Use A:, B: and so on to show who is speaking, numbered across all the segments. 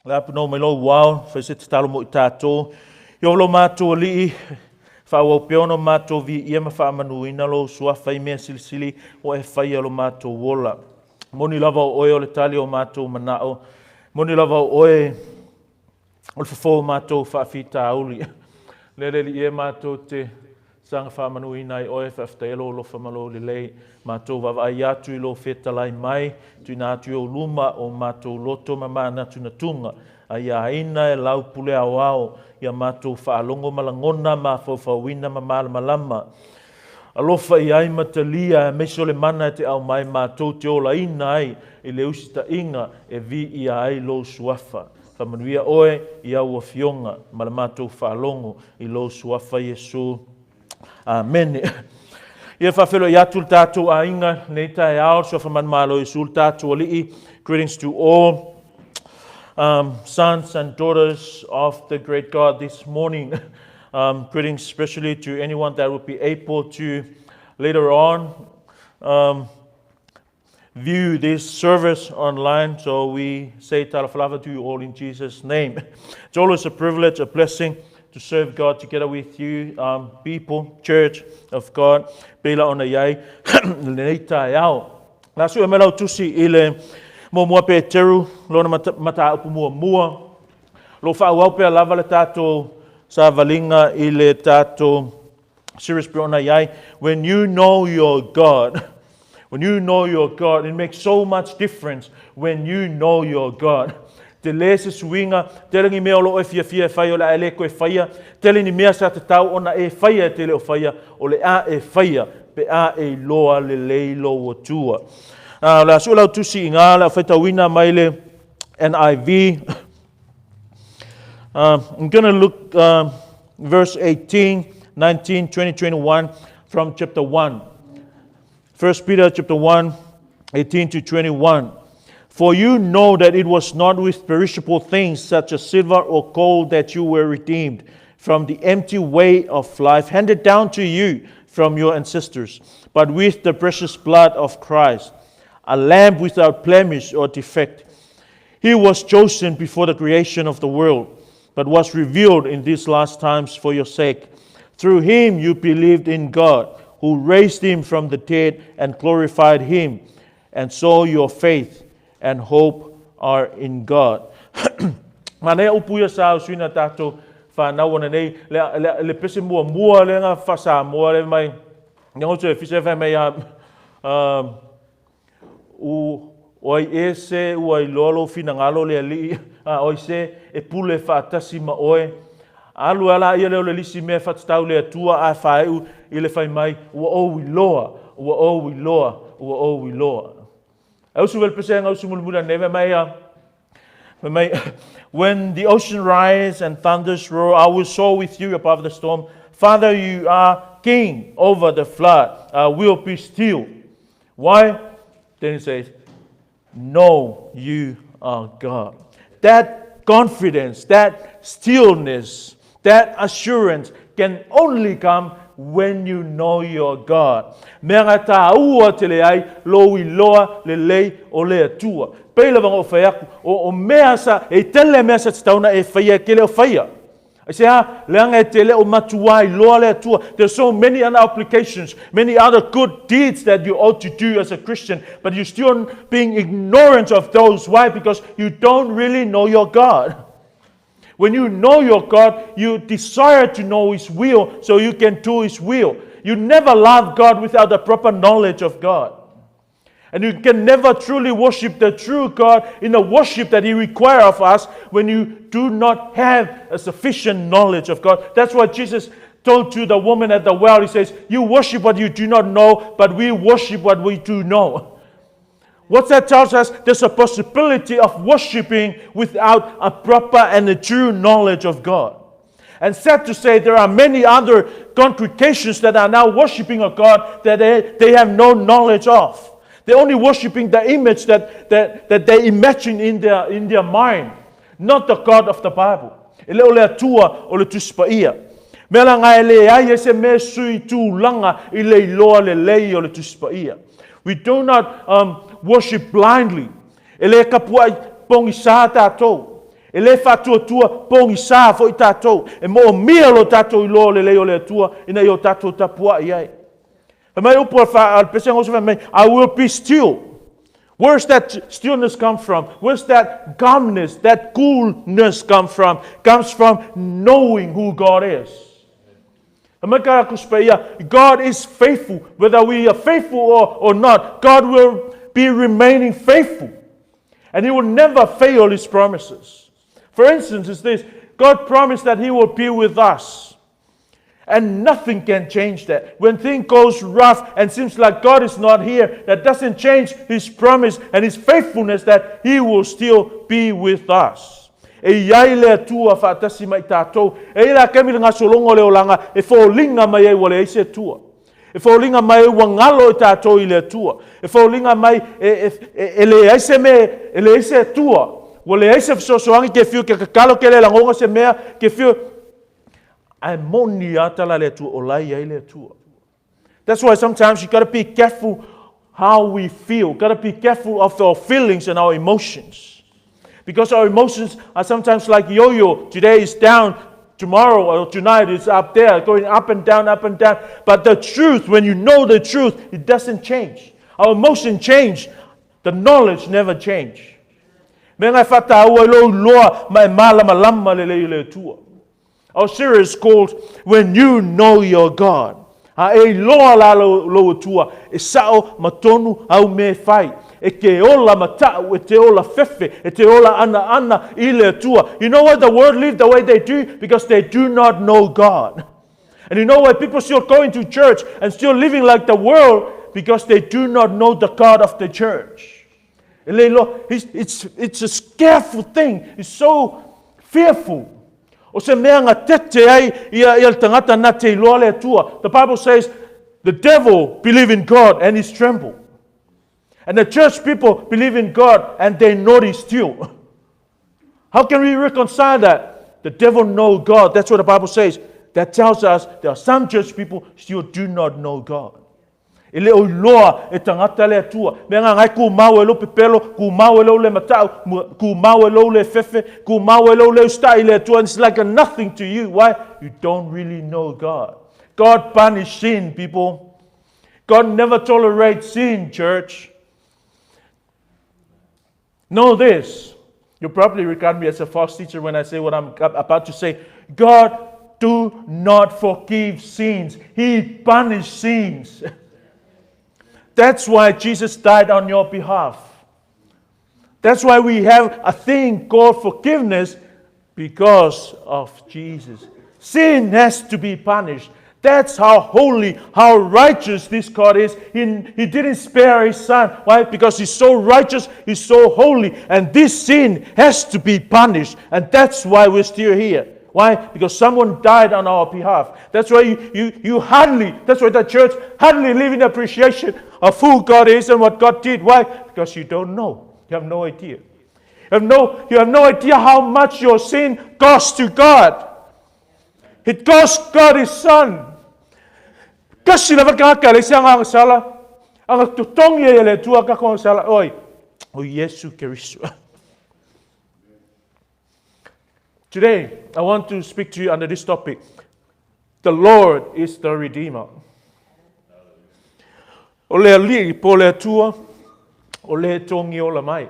A: Le apu no mai lou uao, fai se tatalo mo i tātou. I o lo mātou alii, whaawau pea ona mātou vi ia ma whaamanuina lou suafa i mea silisili o e whaia lo mātou ola. Moni lava o oe o le tali o mātou manao. Moni lava o oe o le fofo o mātou whaafitauli. Le le li e mātou te saga faamanuina ai oe, faafetai lou alofa ma lou lelei. Matou vaavaai atu i lou fetalai mai, tuuina atu i ou luma o matou loto ma manatunatuga, a ia aina e lau pule aoao ia matou faalogo ma lagona, mafaufauina ma malamalama. Alofa i ai ma talia, aemaise o le mana e te aumai matou te olaina ai i le usitaʻiga e viia ai lou suafa. Faamanuia oe i au afioga ma le matou faalogo i lou suafa Iesu. Amene. Ia faafeiloai atu le tatou aiga nei taeao, suafa manumalo Iesu le tatou alii. Greetings to all sons and daughters of the great God this morning. Greetings especially to anyone that will be able to later on view this service online. So we say talafalava to you all in Jesus' name. It's always a privilege, a blessing to serve God together with you, people, church of God. Pela ona iai, lenei taeao. La sue mai lau tusi i le muamua Peteru, lona mataupu muamua. Lo whaauau pea lava le tātou savaliga i le tātou series pe ona iai. When you know your God, when you know your God, it makes so much difference when you know your God. Te lē se suiga, tele ni mea o loo e fiafia e fai o le a e le toe faia, tele ni mea sa tatau ona e faia e te le o faia, o le a e faia pe a e iloa lelei lou Atua. O le a sue lau tusi i ngā le a faitauina mai le NIV. I'm going to look verse 18, 19, 20, 21 from chapter 1. 1 Peter chapter 1, 18 to 21. For you know that it was not with perishable things such as silver or gold that you were redeemed from the empty way of life handed down to you from your ancestors, but with the precious blood of Christ, a lamb without blemish or defect. He was chosen before the creation of the world, but was revealed in these last times for your sake. Through him you believed in God, who raised him from the dead and glorified him. And so your faith and hope are in God. Manaia upu ia sa usuina tātou whānau ona nei, le pese muamua le ngā whasamoa le mai, nga e fisa e mai a u oi e se ua iloa lou finagalo le alii, a oi se e pule faatasi ma oe. Alu ala ia lea o le lisi mea faatatau le Atua ae faaiu i le fai mai, ua ou iloa, ua ou iloa, ua ou iloa. E usu vele pese nga usu mulimuli nei mai a mai, when the ocean rise and thunders roar, I will soar with you above the storm. Father, you are king over the flood. I will be still. Why? Then he says, know you are God. That confidence, that stillness, that assurance can only come when you know your God. Mea ngā tā ua te le ai, lo i loa le lei o le Atua. Pei lava o whai aku, o mea sa, e tele mea sa te tauna e whaia, ke le o whaia. I say, ah, leaga e te le o matua i loa le Atua. There's so many other applications, many other good deeds that you ought to do as a Christian, but you're still being ignorant of those. Why? Because you don't really know your God. When you know your God, you desire to know His will so you can do His will. You never love God without the proper knowledge of God. And you can never truly worship the true God in the worship that He requires of us when you do not have a sufficient knowledge of God. That's what Jesus told to the woman at the well. He says, you worship what you do not know, but we worship what we do know. What that tells us, there's a possibility of worshiping without a proper and a true knowledge of God. And sad to say, there are many other congregations that are now worshiping a God that they have no knowledge of. They're only worshiping the image that they imagine in their mind, not the God of the Bible. E le o le Atua o le Tusi Paia. Mea la ngai le ai e se me sui tūlanga i le iloa le lei o le Tusi Paia. We do not worship blindly. E le kapuai pongi sa tātou. E lē faatuatua pogisā foʻi tatou, e moomia lo tatou iloa lelei o le Atua ina ia o tatou tapuaʻi ai. Fai mai upu a le pesega uso fai mai, I will be still. Where's that stillness come from? Where's that calmness, that coolness come from? Comes from knowing who God is. God is faithful, whether we are faithful or not. God will be remaining faithful. And He will never fail His promises. For instance, is this God promised that He will be with us. And nothing can change that. When things goes rough and seems like God is not here, that doesn't change His promise and His faithfulness that He will still be with us. E i ai le Atua faatasi ma i tatou. E i la kemi le gasologa o le olaga e foliga mai ai ua leai se Atua. E foliga mai ua galo i tatou i le Atua. E foliga mai e leai se mea, e leai se Atua. Ua leai se fesoasoani ke fiu ke tatalo ke le lagona se mea, ke fiu. Ae moni lava tala a le Atua, o la e i ai le Atua. That's why sometimes you got to be careful how we feel. Got to be careful of our feelings and our emotions. Because our emotions are sometimes like yo-yo. Today is down, tomorrow or tonight it's up there, going up and down, up and down. But the truth, when you know the truth, it doesn't change. Our emotion change. The knowledge never change. Mea ngai whataua i lou loa ma e malamalama lelei i le Atua. Our series is called When You Know Your God. A e iloa la lou Atua, e sao ma tonu au mea e fai. E ke ola matau, e te ola fefe, e te ola anaana i le Atua. You know why the world live the way they do? Because they do not know God. And you know why people still going to church and still living like the world? Because they do not know the God of the church. E le iloa, it's a scareful thing. It's so fearful. O se mea gatete ai ia le tagata na te iloa le Atua. The Bible says the devil believe in God and he's tremble. And the church people believe in God and they naughty still. How can we reconcile that? The devil know God. That's what the Bible says. That tells us there are some church people still do not know God. E le o iloa e tagata le Atua. Mea ngā ngai kumau e lou pepelo, kumau e lou le matau, kumau e lou le fefe, kumau e lou le usitaʻi i le Atua, and it's like a nothing to you. Why? You don't really know God. God punish sin, people. God never tolerates sin, church. Know this. You probably regard me as a false teacher when I say what I'm about to say. God do not forgive sins. He punishes sins. That's why Jesus died on your behalf. That's why we have a thing called forgiveness, because of Jesus. Sin has to be punished. That's how holy, how righteous this God is. He didn't spare His Son. Why? Because He's so righteous, He's so holy. And this sin has to be punished. And that's why we're still here. Why? Because someone died on our behalf. That's why you, you, you hardly, that's why the church hardly live in appreciation of who God is and what God did. Why? Because you don't know. You have no idea. You have no idea how much your sin costs to God. It cost God His Son. Kasi lava ka ka le sia nga sala. Anga totongi e le Atua ka ko sala oi. O Iesu Keriso. Today, I want to speak to you under this topic. The Lord is the Redeemer. O le Alii po o le Atua, o le togi ola mai.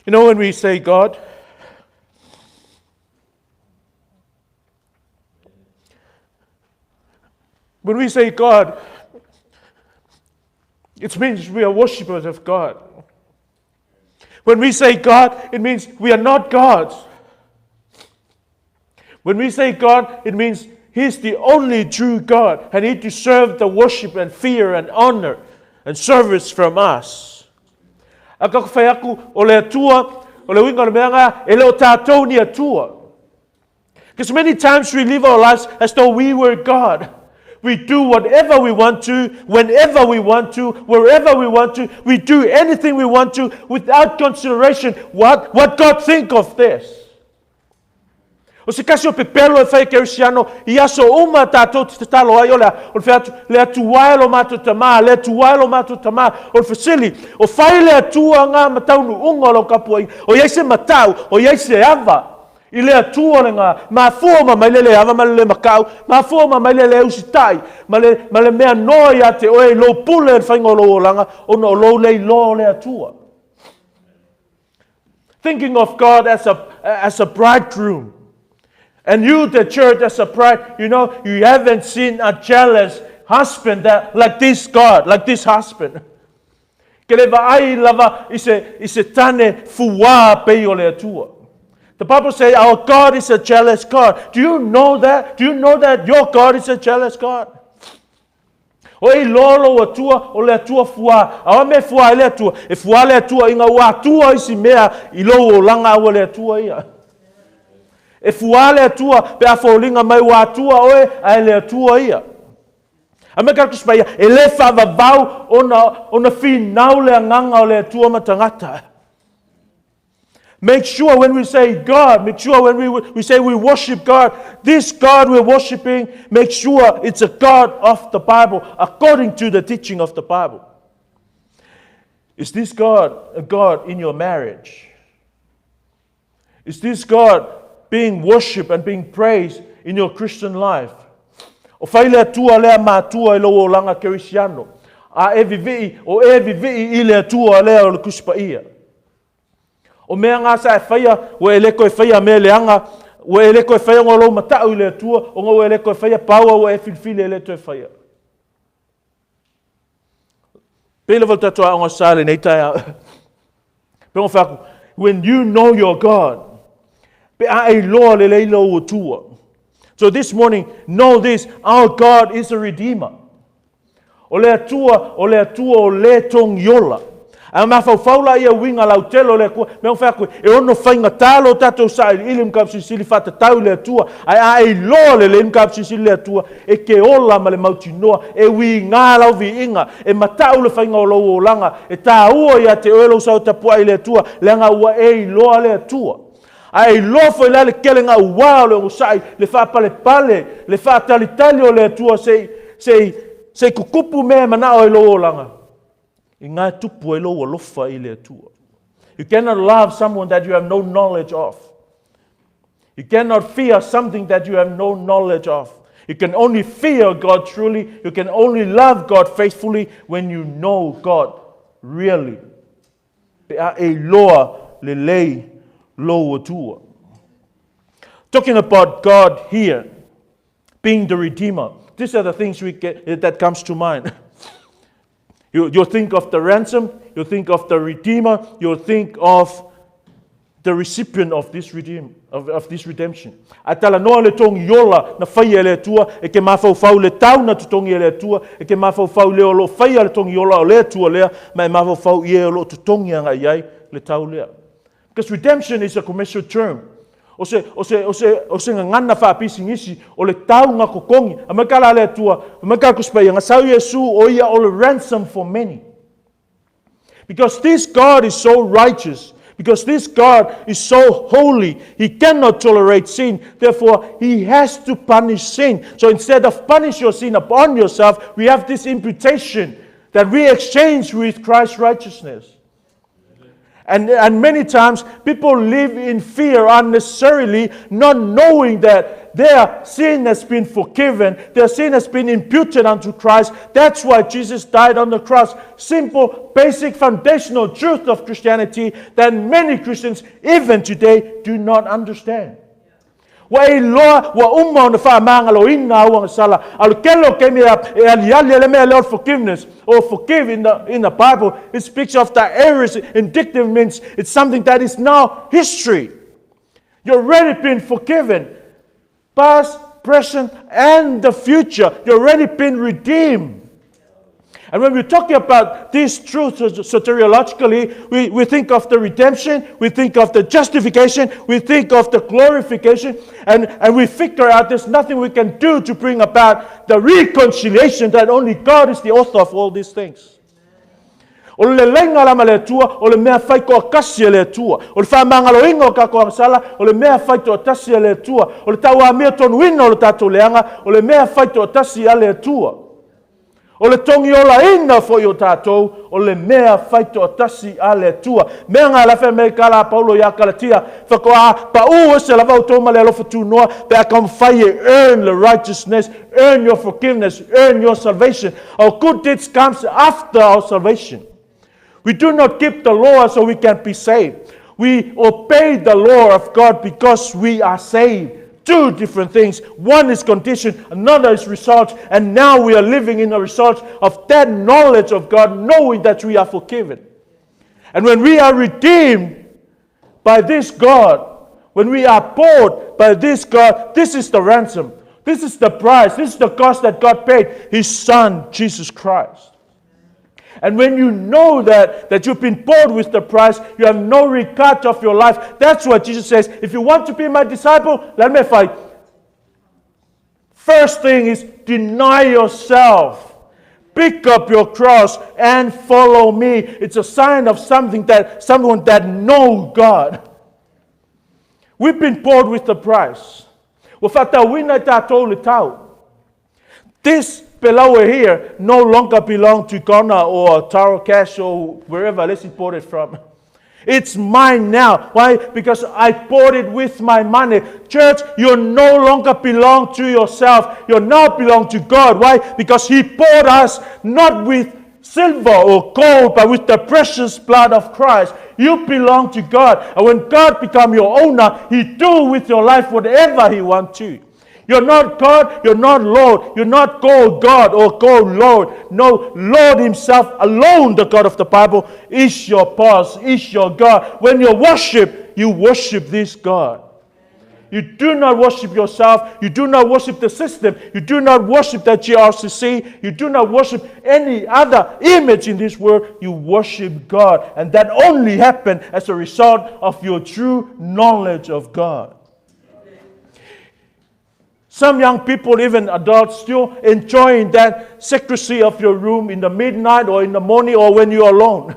A: You know, when we say God, when we say God, it means we are worshippers of God. When we say God, it means we are not gods. When we say God, it means He's the only true God, and He deserves the worship and fear and honor and service from us. A ka whai aku o le Atua, o le uiga o le mea ngā, e le o tātou ni Atua. Because many times we live our lives as though we were God. We do whatever we want to, whenever we want to, wherever we want to. We do anything we want to without consideration what God think of this. O se tasi o pepelo e fai e kerisiano i aso uma tātou te tatalo ai o le a, o le fai atu, le Atua e lo matou Tamā, le Atua e lo matou Tamā. O le fesili, o fai le Atua ngā ma taunuuga o lau tapuaiga, o i ai se matau, o i ai se ava i le Atua lena, mafua uma mai le le ava ma le le matau, mafua uma mai le le usitai ma le mea noa ia te oe i lou pule i le faiga o lou olaga, ona o lou le iloa o le Atua. Thinking of God as a bridegroom. And you, the church, as a bride, you haven't seen a jealous husband that like this God, like this husband. Ke le vaai lava i se tane fuā pei o le Atua. The Bible says our God is a jealous God. Do you know that? Do you know that your God is a jealous God? O e iloa lou Atua, o le Atua fuā. A o me fuā i le Atua, e fuā le Atua ina ua atua isi mea i lou olaga aua le Atua ia. E fuā le Atua pe a foliga mai ua atua oe ae le Atua ia. A me ka kuspaia, e le whaavavau ona finau le agaga o le Atua ma tagata. Make sure when we say God, make sure when we say we worship God, this God we're worshiping, make sure it's a God of the Bible, according to the teaching of the Bible. Is this God a God in your marriage? Is this God being worshipped and being praised in your Christian life? O fai le Atua lea matua i lou olaga kerisiano. A e vivii, o e vivii i le Atua lea o le Tusi Paia. O mea ngā sa e whaia, ua e le koe whaia mea leanga, ua e le koe whaia ngā lou matau i le Atua, o ngā ua e le koe whaia paua ua e filifili e le toe whaia. Pele wal tatua o ngā sa le nei tae au. Pe ngā whaku, when you know your God, pe a e loa le leila o Atua. So this morning, know this, our God is a redeemer. O le Atua, o le Atua o le togiola. A mafaufau la ia uiga lautele o le Atua, me o whaku, e ono whainga talo tātou sa i ili mga sisili whatatau le Atua, ai a e loa le le mga sisili le Atua, e ke ola ma le mautinoa, e ui ngā lau viiga, e matau le whainga o lou olaga, e tā ua ia te oe lou sau tapua i le Atua, leaga ua e iloa le Atua. A e iloa foi la le kele ngā ua o le ogosai, le whaapalepale, le whaatalitali o le Atua sei kukupu mea manao e lou olaga. I ngā tupu e lou alofa i le Atua. You cannot love someone that you have no knowledge of. You cannot fear something that you have no knowledge of. You can only fear God truly. You can only love God faithfully when you know God really. Pe a e iloa lelei lou Atua. Talking about God here, being the Redeemer. These are the things we get, that comes to mind. You think of the ransom, you think of the Redeemer, you think of the recipient of this redemption. A tala noa le togiola na whai e le Atua, e ke mafaufau le tau na totogi e le Atua, e ke mafaufau le o lo whaia le togiola o le Atua lea, ma e mafaufau i e o lo totogi anga i ai le tau lea. Because redemption is a commercial term. O se ngana whaapisi o le tau ngā kokongi. A mai kala le Atua, a mai kala kuspai, nga sau Yesu o ia o le ransom for many. Because this God is so righteous, because this God is so holy, He cannot tolerate sin. Therefore, He has to punish sin. So instead of punish your sin upon yourself, we have this imputation that we exchange with Christ's righteousness. And many times people live in fear unnecessarily, not knowing that their sin has been forgiven, their sin has been imputed unto Christ. That's why Jesus died on the cross. Simple, basic, foundational truth of Christianity that many Christians, even today, do not understand. Ua e iloa, ua uma ona faamagaloina au agasala. A o le kele o taimi e aliali ai le mea lea o le forgiveness, or forgive in the Bible, it speaks of the aorist indicative, means it's something that is now history. You've already been forgiven. Past, present, and the future. You've already been redeemed. And when we're talking about this truth soteriologically, we think of the redemption, we think of the justification, we think of the glorification, and we figure out there's nothing we can do to bring about the reconciliation, that only God is the author of all these things. O le leleiga la ma le Atua, o le mea faitoatasi e le Atua. O le faamagaloina o tatou agasala, o le mea faitoatasi e le Atua. O le tauamiotonu o le tatou leaga, o le mea faitoatasi a le Atua. O le togiolaina foi o tatou, o le mea faitoatasi a le Atua. Mea na la fai mai kala Paulo ia Kalatia, faatoa pau ese lava outou ma le alofa tunoa, pe a taumafai e earn the righteousness, earn your forgiveness, earn your salvation. Our good deeds comes after our salvation. We do not keep the law so we can be saved. We obey the law of God because we are saved. Two different things. One is condition, another is result. And now we are living in the result of that knowledge of God, knowing that we are forgiven. And when we are redeemed by this God, when we are bought by this God, this is the ransom. This is the price. This is the cost that God paid His Son, Jesus Christ. And when you know that you've been bought with the price, you have no regard of your life. That's what Jesus says. If you want to be my disciple, let me fight. First thing is deny yourself. Pick up your cross and follow me. It's a sign of something that someone that know God. We've been bought with the price. Ua faatauina tatou le tau. This below here no longer belong to Ghana or Taro Cash or wherever let's bought it from. It's mine now. Why? Because I bought it with my money. Church, you no longer belong to yourself. You now belong to God. Why? Because He bought us not with silver or gold, but with the precious blood of Christ. You belong to God. And when God become your owner, He do with your life whatever He want to. You're not God, you're not Lord, you're not called God or called Lord. No, Lord Himself alone, the God of the Bible, is your boss, is your God. When you worship this God. You do not worship yourself. You do not worship the system. You do not worship the GRCC. You do not worship any other image in this world. You worship God. And that only happened as a result of your true knowledge of God. Some young people, even adults, still enjoying that secrecy of your room in the midnight or in the morning or when you're alone.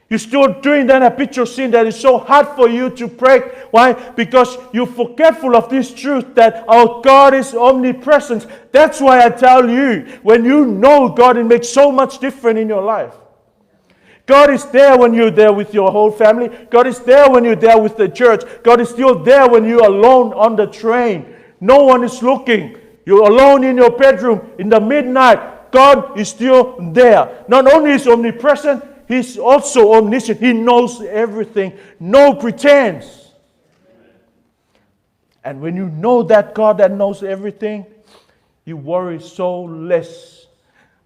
A: You're still doing that habitual sin that is so hard for you to break. Why? Because you're forgetful of this truth that our God is omnipresent. That's why I tell you, when you know God, it makes so much difference in your life. God is there when you're there with your whole family. God is there when you're there with the church. God is still there when you're alone on the train. No one is looking. You're alone in your bedroom in the midnight. God is still there. Not only is omnipresent, He's also omniscient. He knows everything. No pretense. And when you know that God that knows everything, you worry so less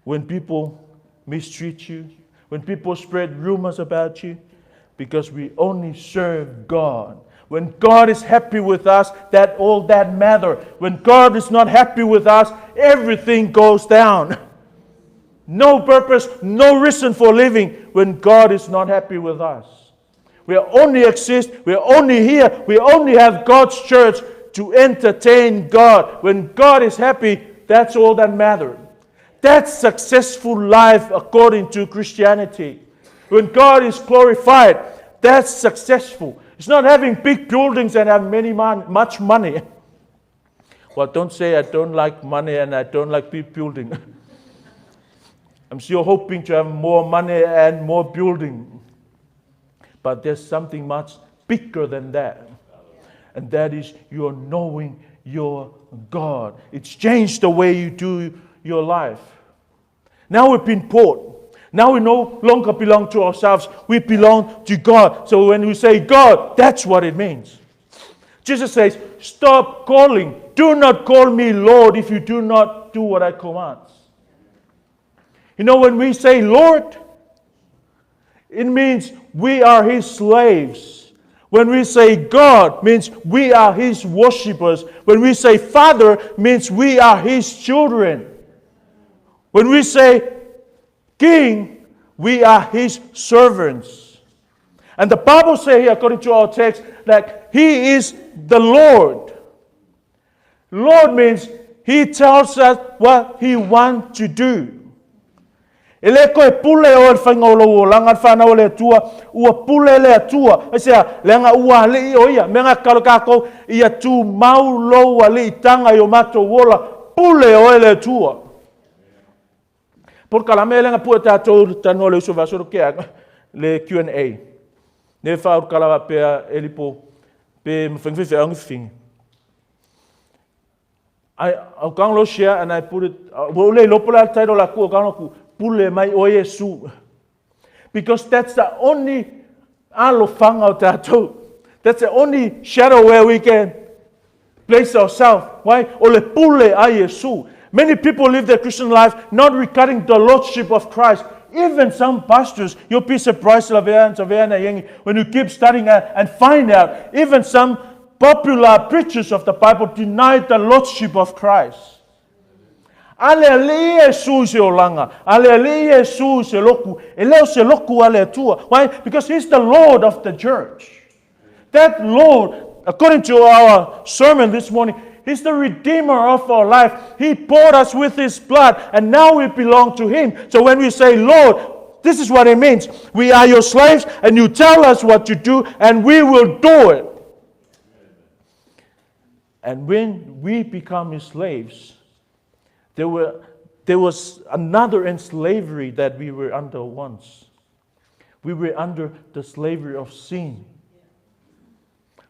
A: when people mistreat you, when people spread rumors about you, because we only serve God. When God is happy with us, that all that matter. When God is not happy with us, everything goes down. No purpose, no reason for living when God is not happy with us. We only exist, we are only here, we only have God's church to entertain God. When God is happy, that's all that matters. That's successful life according to Christianity. When God is glorified, that's successful. It's not having big buildings and have much money. Well, don't say I don't like money and I don't like big building. I'm still hoping to have more money and more building. But there's something much bigger than that. And that is your knowing your God. It's changed the way you do your life. Now we've been bought. Now we no longer belong to ourselves. We belong to God. So when we say God, that's what it means. Jesus says, stop calling. Do not call me Lord if you do not do what I command. You know, when we say Lord, it means we are His slaves. When we say God, means we are His worshippers. When we say Father, means we are His children. When we say King, we are His servants. And the Bible says here, according to our text, that He is the Lord. Lord means He tells us what He wants to do. E le toe pule oe i le faiga o lou olaga le fanau a le Atua, ua pule le Atua. Aisea? Leaga ua alii o Ia. Mea na tatalo tatou, ia tumau lou aliitaga i o matou ola, pule oe le Atua. Polokalame lea na pue tatou talanoa le uso vaiaso le tea le Q&A. Ne whaurukala faapea e lipo pe mawhai faifeau ni fafine. I, au kang lo share and I put it, ua ou le iloa po o le a le title la ku, au kang lo ku, pule mai oe Iesu. Because that's the only alofaga o tatou. That's the only shadow where we can place ourselves. Why? O le pule a Iesu. Many people live their Christian life not regarding the lordship of Christ. Even some pastors, you'll be surprised, Lavea and Savea and when you keep studying and find out, even some popular preachers of the Bible deny the lordship of Christ. A le Alii Iesu i se olaga, a le Alii Iesu i se loku, e le o se loku a le Atua. Why? Because He's the Lord of the church. That Lord, according to our sermon this morning, He's the Redeemer of our life. He bought us with His blood, and now we belong to Him. So when we say, Lord, this is what it means. We are your slaves, and you tell us what to do, and we will do it. And when we become His slaves, there, were, there was another enslavery that we were under once. We were under the slavery of sin.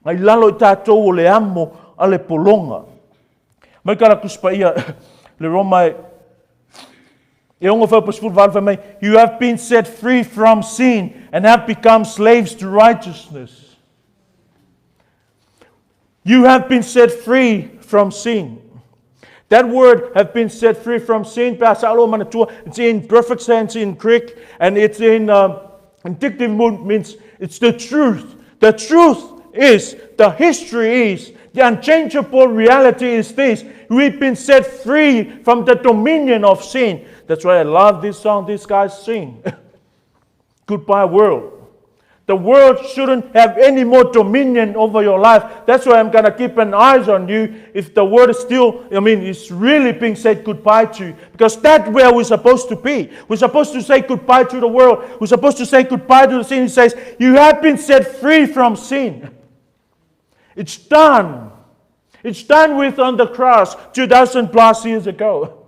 A: Ngai lalo i tātou o le amo a le polonga. Mai ka la kuspaia le Roma e e ongo whau pasifulu valu mai, You have been set free from sin and have become slaves to righteousness. You have been set free from sin. That word have been set free from sin, it's in perfect sense in Greek and it's in um, indicative mood means it's the truth. The truth is, the history is, the unchangeable reality is this. We've been set free from the dominion of sin. That's why I love this song these guys sing. Goodbye, world. The world shouldn't have any more dominion over your life. That's why I'm going to keep an eyes on you if the world is still, I mean, it's really being said goodbye to. Because that's where we're supposed to be. We're supposed to say goodbye to the world. We're supposed to say goodbye to the sin. He says, You have been set free from sin. It's done. It's done with on the cross 2,000 plus years ago.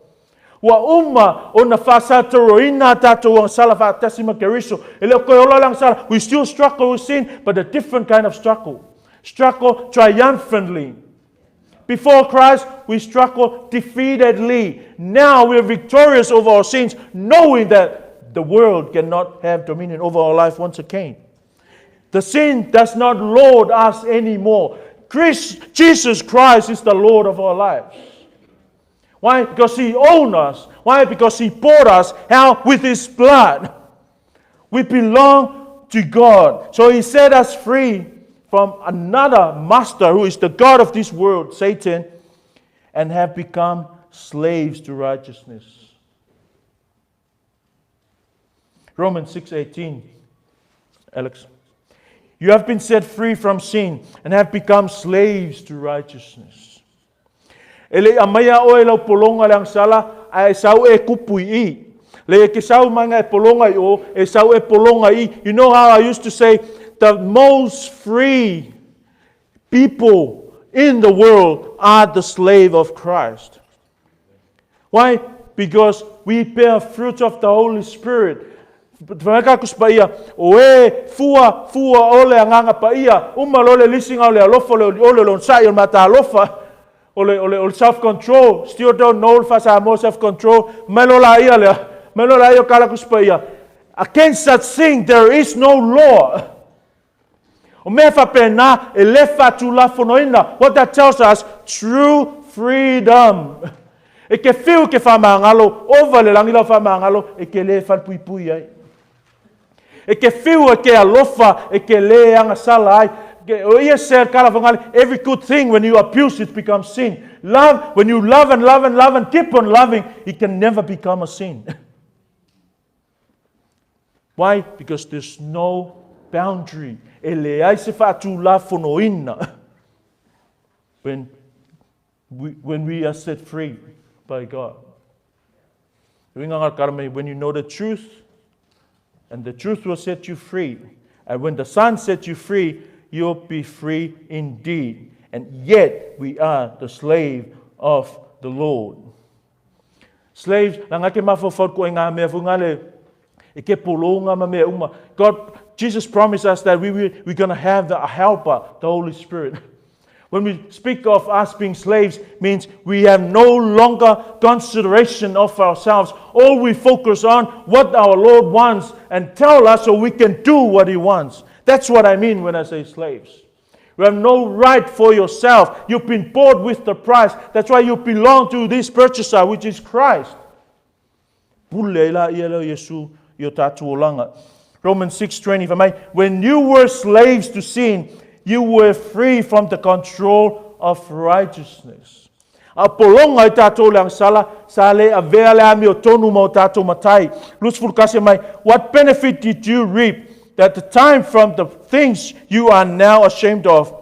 A: Ua uma ona faasatoroina tatou agasala faatasi ma Keriso. E le o koe ola le agasala. We still struggle with sin, but a different kind of struggle. Struggle triumphantly. Before Christ, we struggle defeatedly. Now we are victorious over our sins, knowing that the world cannot have dominion over our life once again. The sin does not lord us anymore. Christ, Jesus Christ is the Lord of our lives. Why? Because He owned us. Why? Because He bought us. How? With His blood. We belong to God. So He set us free from another master who is the God of this world, Satan, and have become slaves to righteousness. Romans 6:18 Alex You have been set free from sin and have become slaves to righteousness. E le aumaia oe lau pologa le agasala, ae sau e kupu i i. Le e ke sau mai nga e pologa i o, e sau e pologa i. You know how I used to say, the most free people in the world are the slave of Christ. Why? Because we bear fruit of the Holy Spirit. Fai ka Tusi Paia, o e fua, fua o le Agaga Paia, uma loa le lisiga o le alofa, o le olioli, o le onosai, o le matalofa, o le, o le, o le self-control, still don't know le faa-Samoa self-control, mai loa laia lea, mai loa laia o kala Tusi Paia. Against such thing there is no law. O mea faapena e le faatulafonoina. What that tells us, true freedom. E ke whiu ke whamangalo, ova le langi lau whamangalo, e ke le whalepuipui ai. E ke whiu e ke alofa, e ke le agasala ai. O ia se kala whangali, every good thing when you abuse it becomes sin. Love, when you love and love and love and keep on loving, it can never become a sin. Why? Because there's no boundary. E leai se faatulafonoina when we, when we are set free by God. When you know the truth, and the truth will set you free. And when the Son sets you free, you'll be free indeed. And yet we are the slave of the Lord. Slaves, la ngake mafofau ko ngā mea fungale, e ke polonga ma mea uma. God, Jesus promised us that we're going to have the helper, the Holy Spirit. When we speak of us being slaves, means we have no longer consideration of ourselves. All we focus on what our Lord wants and tell us so we can do what He wants. That's what I mean when I say slaves. You have no right for yourself. You've been bought with the price. That's why you belong to this purchaser, which is Christ. Romans 6:20, when you were slaves to sin, you were free from the control of righteousness. A polonga i tātou le angsala, sa le a vea le ami o tonu ma o tātou matai. Lusful kasi mai, what benefit did you reap that the time from the things you are now ashamed of?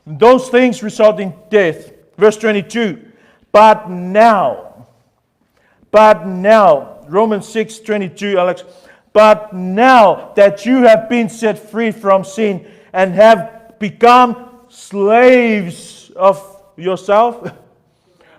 A: Those things result in death. Verse 22, but now, Romans 6:22, Alex, but now that you have been set free from sin and have become slaves of yourself,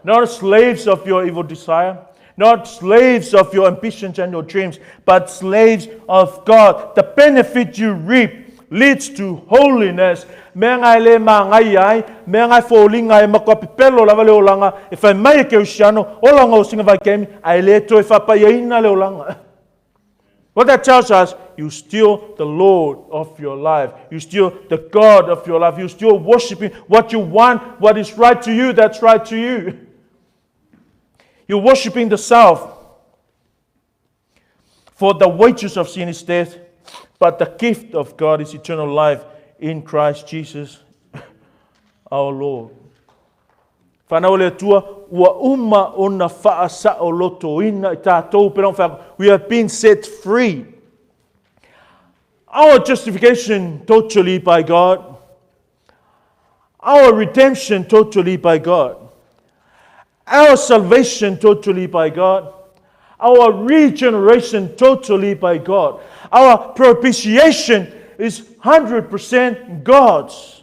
A: not slaves of your evil desire, not slaves of your ambitions and your dreams, but slaves of God. The benefit you reap leads to holiness. Mea ngai le ma ngai ai, mea ngai fōlinga e makua pipelo lava le olanga, e whai mai e ke usiano, olanga o singa vai kemi, ai le toe whapai ina le olanga. What that tells us, you're still the Lord of your life. You're still the God of your life. You're still worshiping what you want, what is right to you, that's right to you. You're worshiping the self. For the wages of sin is death, but the gift of God is eternal life in Christ Jesus our Lord. Whanau le Atua, ua uma ona whaasa o loto ina i tātou pera wha, we have been set free. Our justification totally by God. Our redemption totally by God. Our salvation totally by God. Our regeneration totally by God. Our propitiation is 100% God's.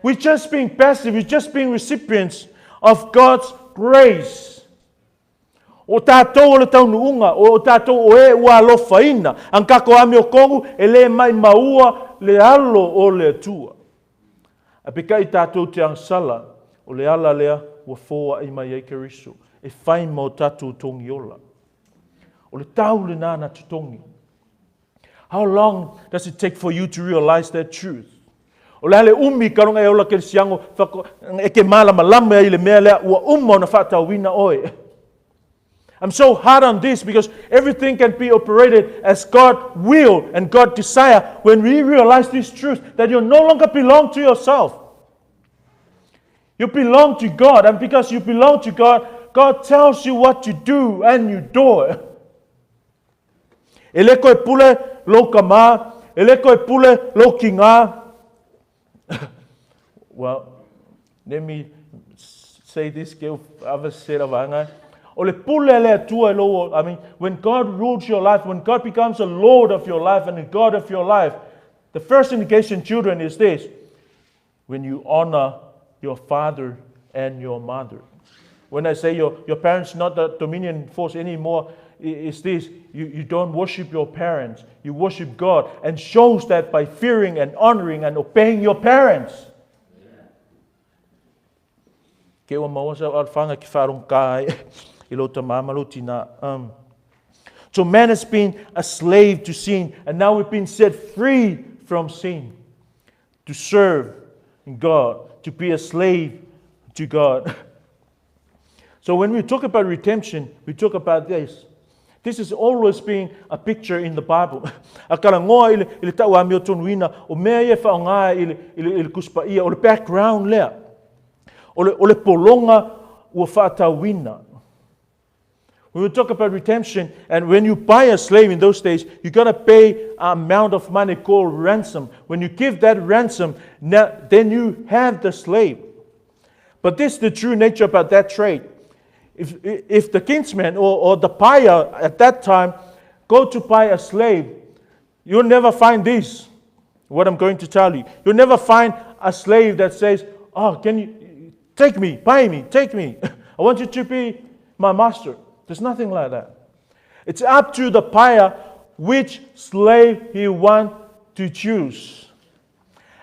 A: We're just being passive. We're just being recipients of God's grace. O tātou o le taunuunga, o tātou o e ua alofaina, ang kako ami o kongu, e le mai maua le alo o le Atua. A peka i tātou te angsala, o le ala lea, ua fōa i mai ai Keriso, e whai mau tātou tongi ola. O le tau le nāna te tongi. How long does it take for you to realize that truth? O le ale umi ka runga e ola ke siango, e ke malama lama i le mea lea, ua uma ona whaatauina oe. I'm so hard on this because everything can be operated as God will and God desire when we realize this truth that you no longer belong to yourself. You belong to God, and because you belong to God, God tells you what to do and you do it. E le koe pule lo ka mā, e le koe pule lo ki ngā. Well, let me say this, ke ava se vanga. O le pule le Atua e lo, I mean, when God rules your life, when God becomes the Lord of your life and the God of your life, the first indication, children, is this. When you honor your father and your mother. When I say your parents not the dominion force anymore, is this, you don't worship your parents, you worship God, and shows that by fearing and honoring and obeying your parents. Ke ua maua sa alfanga ki wharong kai, i lo ta mama lo tina. So man has been a slave to sin, and now we've been set free from sin to serve God, to be a slave to God. So when we talk about redemption, we talk about this. This is always being a picture in the Bible. A kala ngoa i le tau a meo tonuina, o mea ia whaonga i le kuspa ia, o le background lea. O le polonga ua whaatauina. When we talk about redemption, and when you buy a slave in those days, you got to pay an amount of money called ransom. When you give that ransom, now, then you have the slave. But this is the true nature about that trade. If the kinsman or the buyer at that time go to buy a slave, you'll never find this, what I'm going to tell you. You'll never find a slave that says, "Oh, can you take me, buy me, take me. I want you to be my master." There's nothing like that. It's up to the buyer which slave he wants to choose.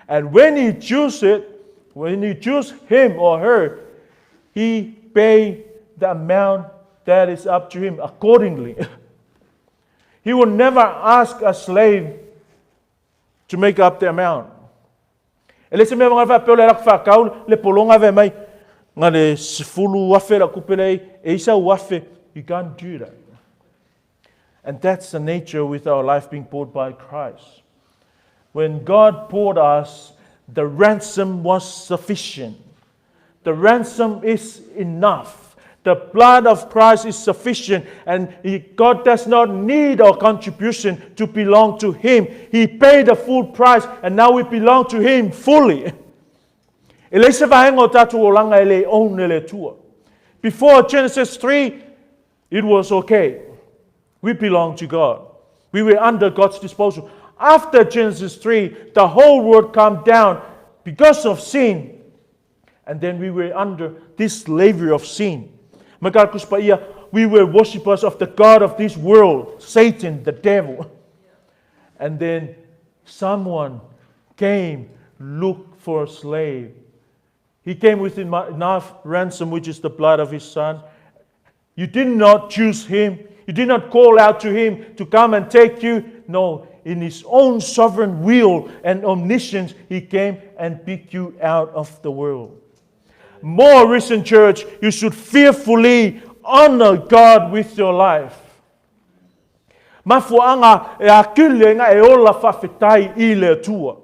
A: And when he chooses it, when he choose him or her, he pay the amount that is up to him accordingly. He will never ask a slave to make up the amount. E le se mea nga wha peo le rak wha le polonga ve mai nga le sifulu wafe la kupele e isa wafe. You can't do that. And that's the nature with our life being bought by Christ. When God bought us, the ransom was sufficient. The ransom is enough. The blood of Christ is sufficient, and God does not need our contribution to belong to Him. He paid the full price, and now we belong to Him fully. E le se vaenga o tātou olanga e le own e le Atua. Before Genesis 3, it was okay. We belong to God. We were under God's disposal. After Genesis 3, the whole world come down because of sin. And then we were under this slavery of sin. We were worshippers of the God of this world, Satan, the devil. And then someone came, look for a slave. He came with enough ransom, which is the blood of his son. You did not choose him. You did not call out to him to come and take you. No, in his own sovereign will and omniscience, he came and picked you out of the world. More recent church, you should fearfully honor God with your life. Mafuanga e akile nga e ola whawhetai i le Atua.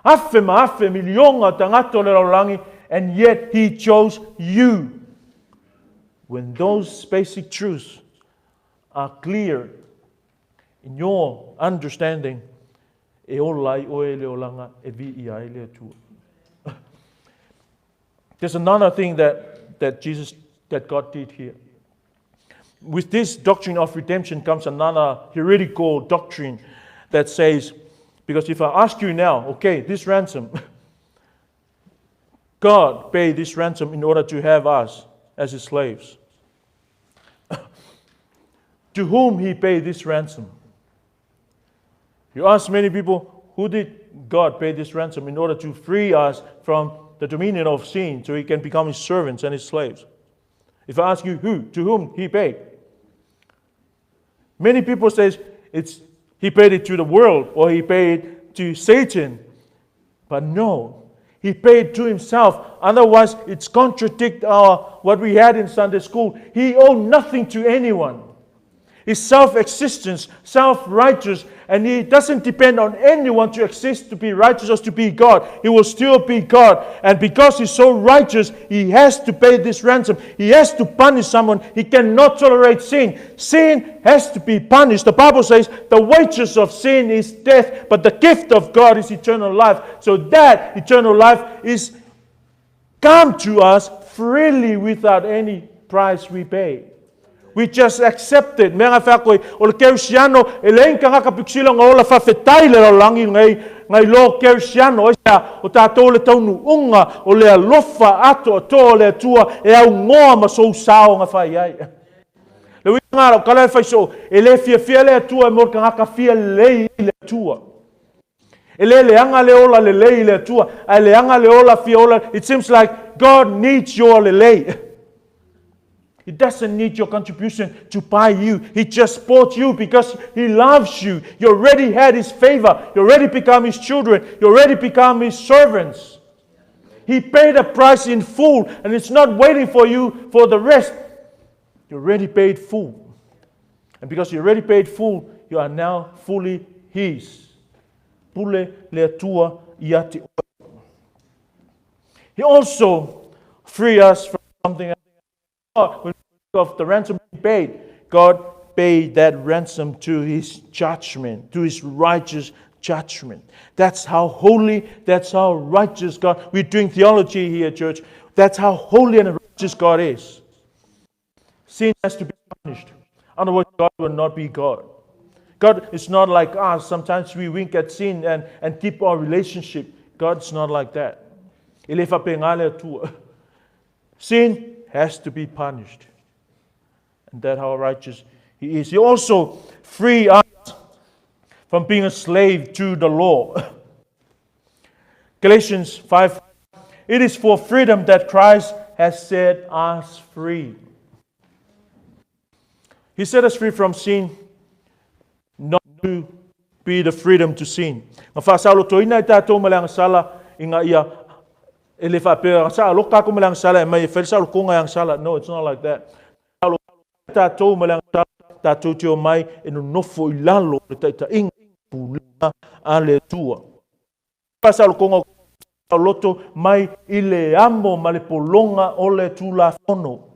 A: Afe ma afe milionga tagata o le lalolagi, and yet he chose you. When those basic truths are clear in your understanding, e ola ai oe le olanga e vi i ai le Atua. There's another thing that God did here. With this doctrine of redemption comes another heretical doctrine that says, because if I ask you now, okay, this ransom, God paid this ransom in order to have us as his slaves. To whom he paid this ransom? You ask many people, who did God pay this ransom in order to free us from the dominion of sin so he can become his servants and his slaves? If I ask you who, to whom he paid, many people say it's he paid it to the world or he paid to Satan. But no, he paid to himself. Otherwise, it's contradict our what we had in Sunday school. He owed nothing to anyone. He's self-existence, self-righteous, and he doesn't depend on anyone to exist, to be righteous, or to be God. He will still be God. And because he's so righteous, he has to pay this ransom. He has to punish someone. He cannot tolerate sin. Sin has to be punished. The Bible says the wages of sin is death, but the gift of God is eternal life. So that eternal life is come to us freely without any price we pay. We just accept it. Mea ngā koe, o le kerisiano, e le inka ngaka piksila ngā ola whawhetai le laulangi ngai, ngai lo kerisiano, e sea, o tātou le taunu unga, o le alofa ato a tō le Atua, e au ngoa ma sou sao ngā whai ai. Le ui ngā rau, kala e whai so, e le fia fia le Atua, e mor ka ngaka fia lei le Atua. E le le anga le ola le lei le Atua, a le anga le ola fia ola, it seems like God needs your le lei. He doesn't need your contribution to buy you. He just bought you because He loves you. You already had His favor. You already become His children. You already become His servants. He paid a price in full, and it's not waiting for you for the rest. You already paid full. And because you already paid full, you are now fully His. Pule le Atua ia te oe. He also free us from something else. Of the ransom he paid, God paid that ransom to His judgment, to His righteous judgment. That's how holy, that's how righteous God. We're doing theology here, church. That's how holy and righteous God is. Sin has to be punished. Otherwise, God will not be God. God is not like us. Sometimes we wink at sin and, and keep our relationship. God's not like that. Sin has to be punished. And that's how righteous He is. He also free us from being a slave to the law. Galatians 5 It is for freedom that Christ has set us free. He set us free from sin, not to be the freedom to sin. Na whaasaolotoina i tātou ma le agasala i ngā ia e le whaapea, sa aloka ko ma le agasala e mai e whae sa alokonga e agasala. No, it's not like that. Tātou ma le agasala, tātou te o mai e nonofo i lalo le taitainga pulea a le Atua. Whaasaolokonga o loto mai i le amo ma le polonga o le tulafono.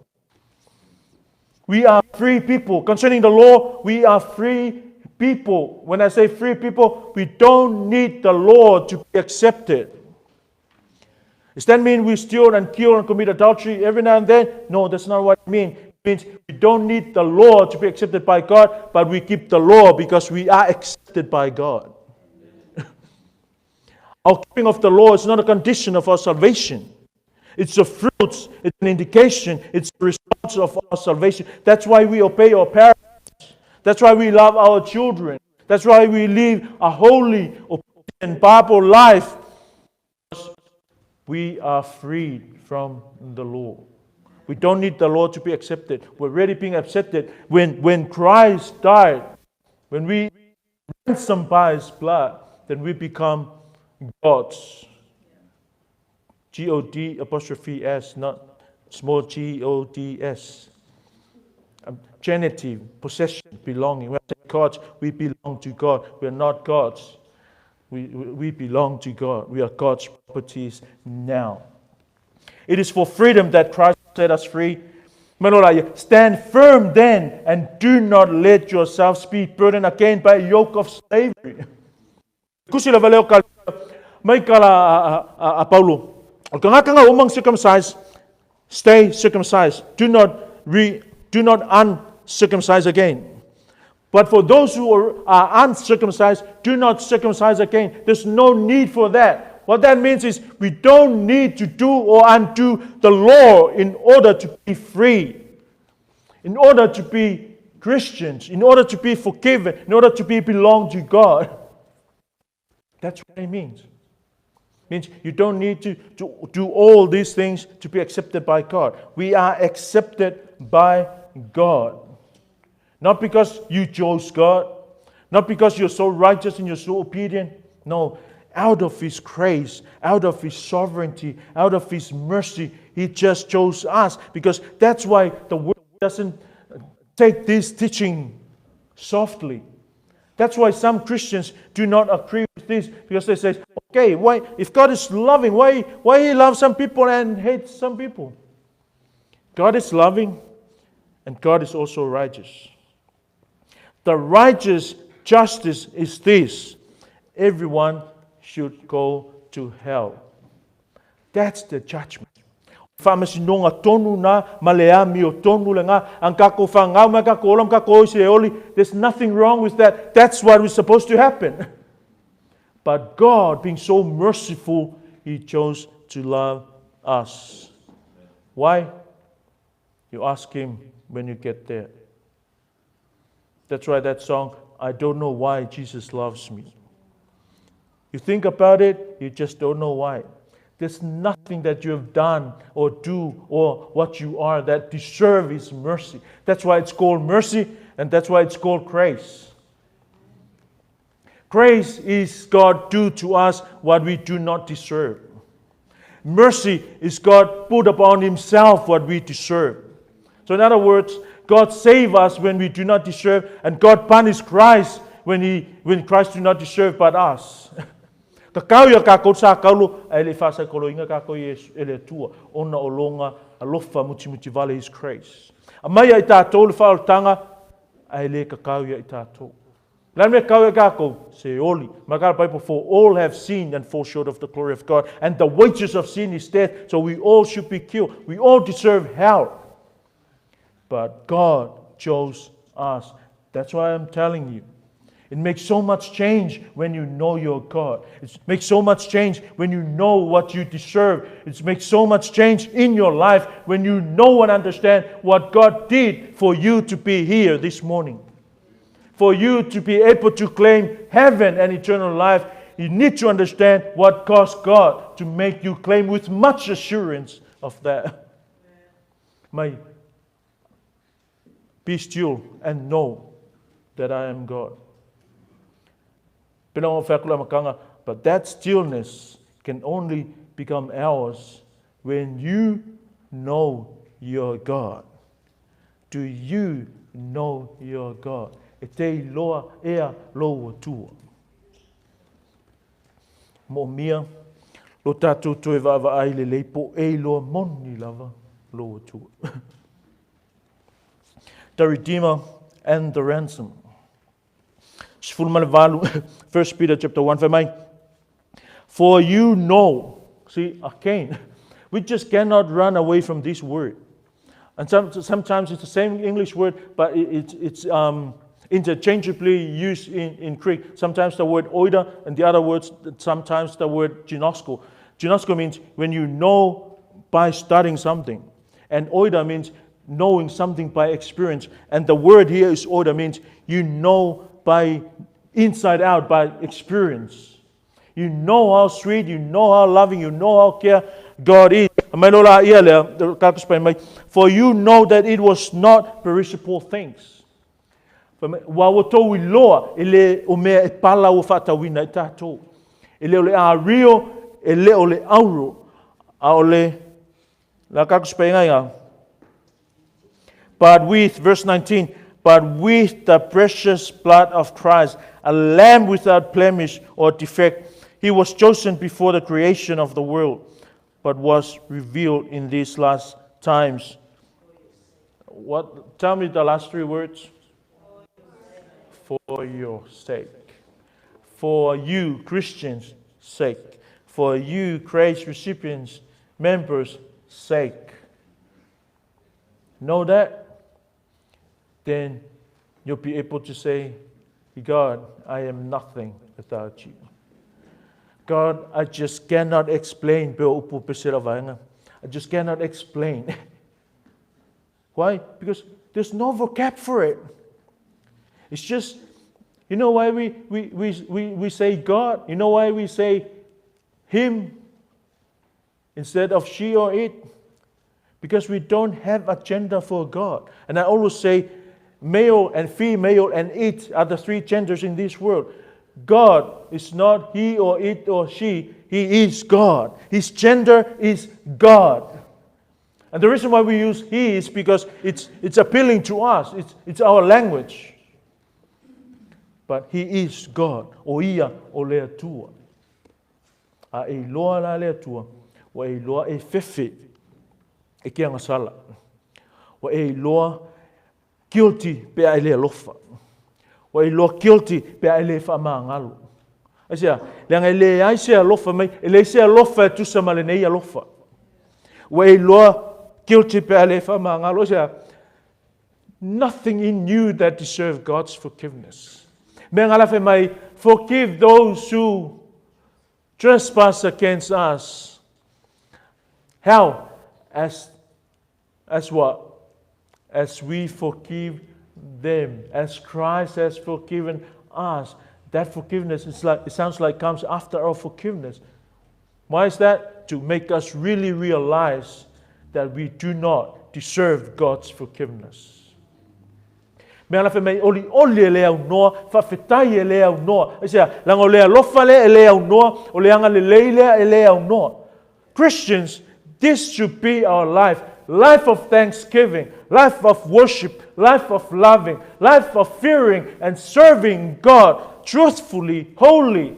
A: We are free people. Concerning the law, we are free people. When I say free people, we don't need the law to be accepted. Does that mean we steal and kill and commit adultery every now and then? No, that's not what it means. It means we don't need the law to be accepted by God, but we keep the law because we are accepted by God. Our keeping of the law is not a condition of our salvation. It's a fruit, it's an indication, it's a result of our salvation. That's why we obey our parents. That's why we love our children. That's why we live a holy, obedient, Bible life. We are freed from the law. We don't need the law to be accepted. We're already being accepted. When, when Christ died, when we ransomed by his blood, then we become gods. G O D apostrophe S, not small g O D S. Genitive, possession, belonging. We are gods, we belong to God. We are not gods. We, we belong to God. We are God's properties now. It is for freedom that Christ set us free. Stand firm then and do not let yourselves be burdened again by a yoke of slavery. Kusi lava leo ka mai ka la a, a, a Paulo. O ka ngakanga o circumcised, stay circumcised. Do not re, do not uncircumcise again. But for those who are, are uncircumcised, do not circumcise again. There's no need for that. What that means is we don't need to do or undo the law in order to be free, in order to be Christians, in order to be forgiven, in order to be belong to God. That's what it means. It means you don't need to, to do all these things to be accepted by God. We are accepted by God. Not because you chose God, not because you're so righteous and you're so obedient. No, out of His grace, out of His sovereignty, out of His mercy, He just chose us because that's why the world doesn't take this teaching softly. That's why some Christians do not agree with this because they say, okay, why if God is loving, why why he loves some people and hates some people? God is loving and God is also righteous. The righteous justice is this everyone should go to hell. That's the judgment. Faamasinoga tonu na ma le amio tonu le ngā. Ang kako whangau ma kako ola ma kako oi se oli. There's nothing wrong with that. That's what was supposed to happen. But God, being so merciful, He chose to love us. Why? You ask Him when you get there. That's why that song, I don't know why Jesus loves me. You think about it, you just don't know why. There's nothing that you have done or do or what you are that deserve His mercy. That's why it's called mercy and that's why it's called grace. Grace is God do to us what we do not deserve. Mercy is God put upon Himself what we deserve. So, in other words, God save us when we do not deserve, and God punish Christ when, he, when Christ do not deserve but us. Ka kau ia kākou sa kaulo, a ele whāsai kolo inga kākou i e le atua, ona o longa alofa muti muti vale his grace. A mai ai tātou le whaoltanga, a ele ka kau ia i tātou. Le mea kau ia kākou, se oli. Ma ka Bible, for all have sinned and fall short of the glory of God. And the wages of sin is death, so we all should be killed. We all deserve hell. But God chose us. That's why I'm telling you. It makes so much change when you know your God. It makes so much change when you know what you deserve. It makes so much change in your life when you know and understand what God did for you to be here this morning. For you to be able to claim heaven and eternal life, you need to understand what caused God to make you claim with much assurance of that. May be still and know that I am God. But that stillness can only become ours when you know your God. Do you know your God? E te iloa ea lou Atua. Moomia lo tatou toe vaavaai lelei po o e iloa moni lava lou Atua. The Redeemer and the Ransom. 18, 1 Peter chapter 1, fai mai. For you know, see, again, we just cannot run away from this word. And sometimes it's the same English word, but it's interchangeably used in Greek. Sometimes the word oida, and the other words, sometimes the word ginosko. Ginosko means when you know by studying something. And oida means knowing something by experience. And the word here is oida, means you know by inside out, by experience. You know how sweet, you know how loving, you know how care God is. For you know that it was not perishable things. Ua ua outou iloa e le o mea e pala ua faatauina ai tatou. E le o le ario, e le o le auro, a o le la kaku. But with, verse 19, but with the precious blood of Christ, a lamb without blemish or defect, he was chosen before the creation of the world, but was revealed in these last times. What? Tell me the last three words. For your sake. For you, Christians' sake. For you, grace recipients, members' sake. Know that? Then you'll be able to say, God, I am nothing without you. God, I just cannot explain. I just cannot explain. Why? Because there's no vocab for it. It's just, you know why we say God? You know why we say him instead of she or it? Because we don't have a gender for God. And I always say male and female and it are the three genders in this world. God is not he or it or she. He is God. His gender is God. And the reason why we use he is because it's appealing to us. It's our language. But he is God. O ia o le Atua. A e iloa la le Atua. Ua e iloa e fefe. E ke agasala. Ua e iloa guilty pe a e le alofa. Ua e iloa guilty pe a e le faamagalo. Aisea, leaga e leai se alofa mai, e leai se alofa e tusa ma lenei alofa. Ua e iloa guilty pe a le faamagalo. Aisea, nothing in you that deserve God's forgiveness. Mea ngala fai mai, forgive those who trespass against us. How? As what? As we forgive them. As Christ has forgiven us. That forgiveness, it sounds like comes after our forgiveness. Why is that? To make us really realize that we do not deserve God's forgiveness. Mea la mai oli oli e le aunoa, faafetai e le aunoa. Aisea, leaga o le alofa lea e le aunoa, o le agalelei lea e le aunoa. Christians, this should be our life. Life of thanksgiving, life of worship, life of loving, life of fearing and serving God truthfully, wholly,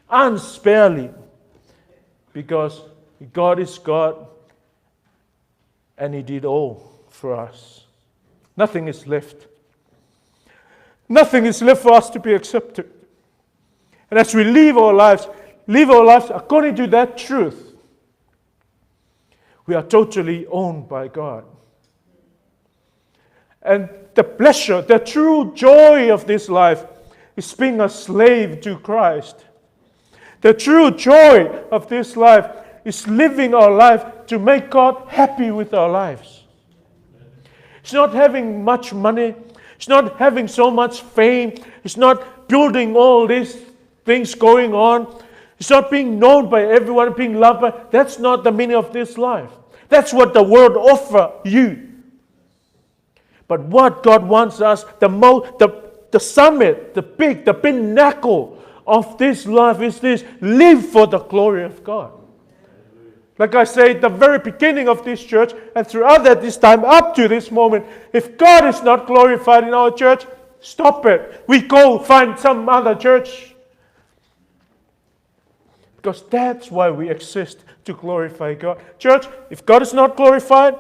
A: unsparely. Because God is God and He did all for us. Nothing is left. Nothing is left for us to be accepted. And as we live our lives according to that truth, we are totally owned by God. And the pleasure, the true joy of this life is being a slave to Christ. The true joy of this life is living our life to make God happy with our lives. It's not having much money. It's not having so much fame. It's not building all these things going on. It's not being known by everyone, being loved by. That's not the meaning of this life. That's what the world offer you. But what God wants us, the most, the summit, the peak, the pinnacle of this life is this: live for the glory of God. Like I say at the very beginning of this church and throughout that this time up to this moment, if God is not glorified in our church, stop it. We go find some other church. Because that's why we exist, to glorify God. Church, if God is not glorified,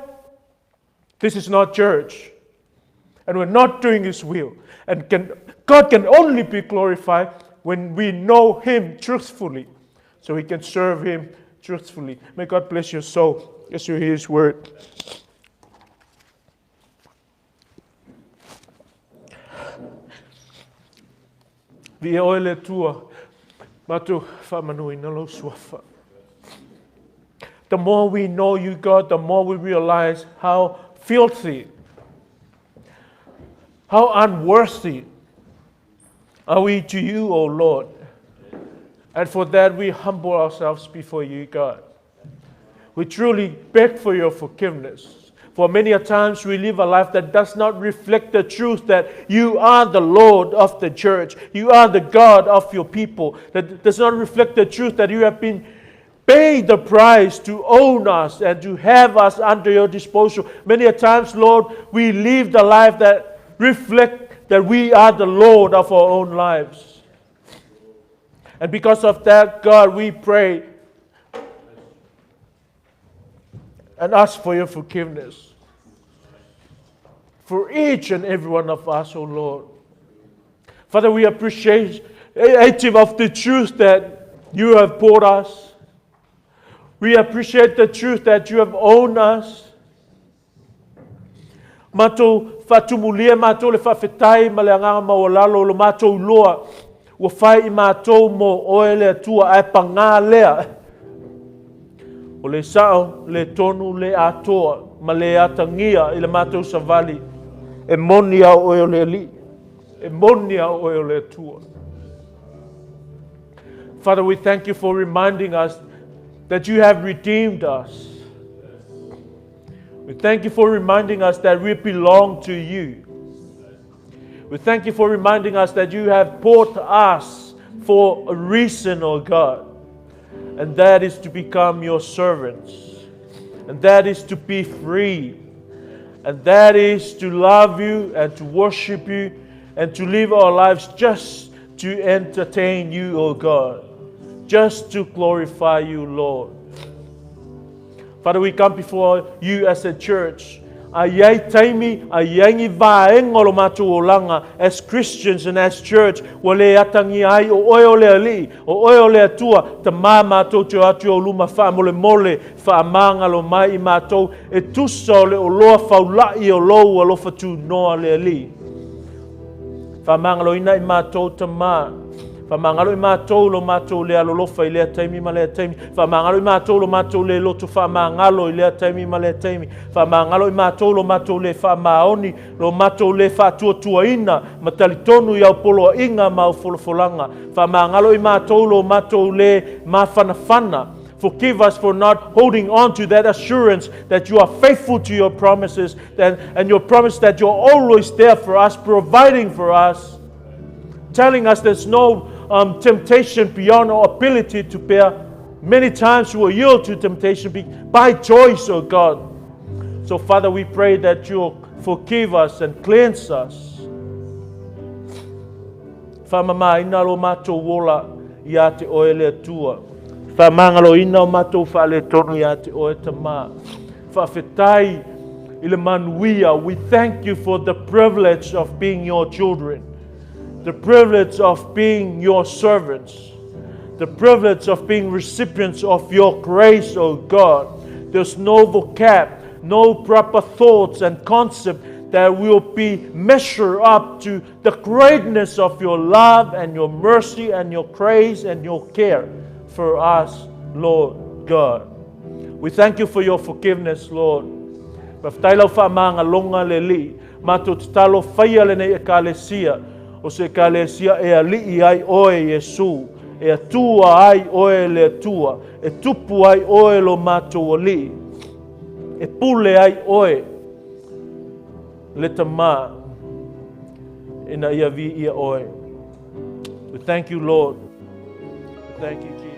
A: this is not church. And we're not doing His will. And God can only be glorified when we know Him truthfully, so we can serve Him truthfully. May God bless your soul as you hear His word. Viia oe le Atua, matou faamanuina lou suafa. The more we know you, God, the more we realize how filthy, how unworthy are we to you, O Lord. And for that we humble ourselves before you, God. We truly beg for your forgiveness. For many a times we live a life that does not reflect the truth that you are the Lord of the church. You are the God of your people. That does not reflect the truth that you have been paid the price to own us and to have us under your disposal. Many a times, Lord, we live the life that reflect that we are the Lord of our own lives. And because of that, God, we pray and ask for your forgiveness for each and every one of us, O Lord. Father, we appreciate of the truth that you have bought us. We appreciate the truth that you have owned us. Matou faatumulia matou le faafetai ma le agaga maualalo o lo matou iloa ua fai i matou mo oe le Atua ae pagā lea o le sao, le tonu, le atoa ma le atagia i le matou savali e moni a oe o le Alii, e moni a oe o le Atua. Father, we thank you for reminding us that you have redeemed us. We thank you for reminding us that we belong to you. We thank you for reminding us that you have bought us for a reason, oh God. And that is to become your servants. And that is to be free. And that is to love you and to worship you and to live our lives just to entertain you, oh God. Just to glorify you, Lord. Father, we come before you as a church. A i ai taimi, a i ai ni vaega o lo matou olaga as Christians and as church, ua le atagia ai o oe o le Alii, o oe o le Atua, Tama matou te o atu i ou luma faamolemole, faamagalo mai i matou e tusa o le oloa faula'i o lou alofa tunoa le Alii. Faamagaloina i matou Tama. Faamagalo i matou lo matou le alolofa i lea taimi ma lea taimi. Faamagalo i matou lo matou le loto faamagalo i lea taimi ma lea taimi. Faamagalo i matou lo matou le faamaoni, lo matou le faatuatuaina ma talitonu i au poloaiga ma au folafolaga. Faamagalo i matou lo matou le mafanafana. Forgive us for not holding on to that assurance that you are faithful to your promises and your promise that you're always there for us, providing for us, telling us there's no temptation beyond our ability to bear. Many times we will yield to temptation by choice, oh God. So, Father, we pray that you'll forgive us and cleanse us. Faamamaina lo matou ola ia te oe le Atua. Faamagaloina o matou faaletonu ia te oe Tama. Faafetai i le manuia. We thank you for the privilege of being your children, the privilege of being your servants, the privilege of being recipients of your grace, O God. There's no vocab, no proper thoughts and concept that will be measured up to the greatness of your love and your mercy and your grace and your care for us, Lord God. We thank you for your forgiveness, Lord. Faafetai lau faamagaloga le Alii. Matou tatalo faia lenei Ekalesia, o se Ekalesia e alii ai oe Iesu, e Atua ai oe le Atua, e tupu ai oe lo matou Alii, e pule ai oe le Tama, ina ia viia oe. We thank you, Lord. Thank you, Jesus.